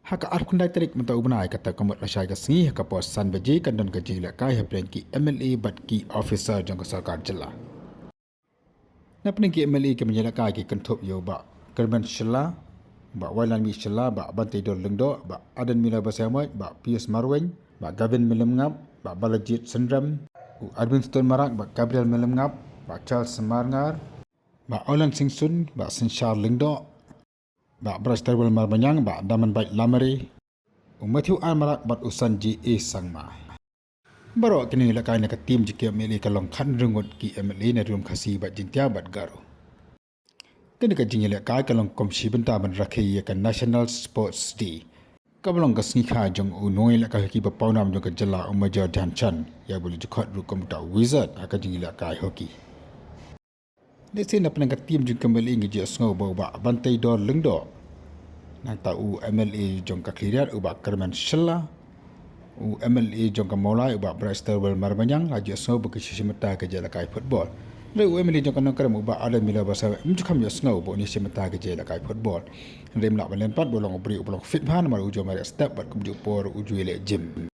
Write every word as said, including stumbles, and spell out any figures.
Ha ka arphew khyndai tarik mynta u bnai, kata ka mut lashai ka sngi, ha ka por san baje kan don ka jingïalehkai hapdeng ki M L A bad ki officer jong ka sorkar jylla. Napdeng ki M L A kiba ïalehkai ki kynthup ïa u Bah Kyrmen Shylla, Bah Wailadmiki Shylla, Bah Banteidor Lyngdoh, Bah Ardent Miller Basaiawmoit, Bah Pius Marwein, Bah Gavin Myllemngap, Bah Balajied Synrem, u Arvinstone Marak, Bah Gabriel Myllemngap, Bah Charles Marngar, Bah Orland Singson, Bah Synshar Lyngdoh, Bah Brightstarwell Marbaniang, Bah Damanbait Lamare, u Matthew R Marak bad u Sanjay A Sangma. Baroh ki nongïalehkai na ka tim jong ki M L A ka long khathynriew ngut ki M L A na Ri-lum Khasi bad Jaiñtia bad Garo. Kane ka jingïalehkai ka long kum shi bynta ban rakhe ïa ka National Sports Day, kaba long ka sngi kha jong u nongïalehkai hockey ba pawnam jong ka jylla, u Major Dhyan Chand, ïa ba la ju khot ruh kum uta u wizard ha ka jingïalehkai hockey. Lehse napdeng ka tim jong ki M L A ngi ju ïohsngew ba u Bah Banteidor Lyngdoh, nangta u M L A jong ka Khliehriat u Bah Kyrmen Shylla, u M L A jong ka Mawlai u Bah Brightstarwell Marbaniang, la ju ïohsngew ba ki shu shim bynta ka jingïalehkai football. Hynrei u M L A jong ka Nongkrem u Bah Ardent Miller Basaiawmoit um ju kham ïohsngew ba un ïashim bynta ka jingïalehkai football. Hynrei ym lah ban len pat, ba u long u briew uba long fit bha namar u ju mareh step bad kumjuh por u ju ïaleh gym.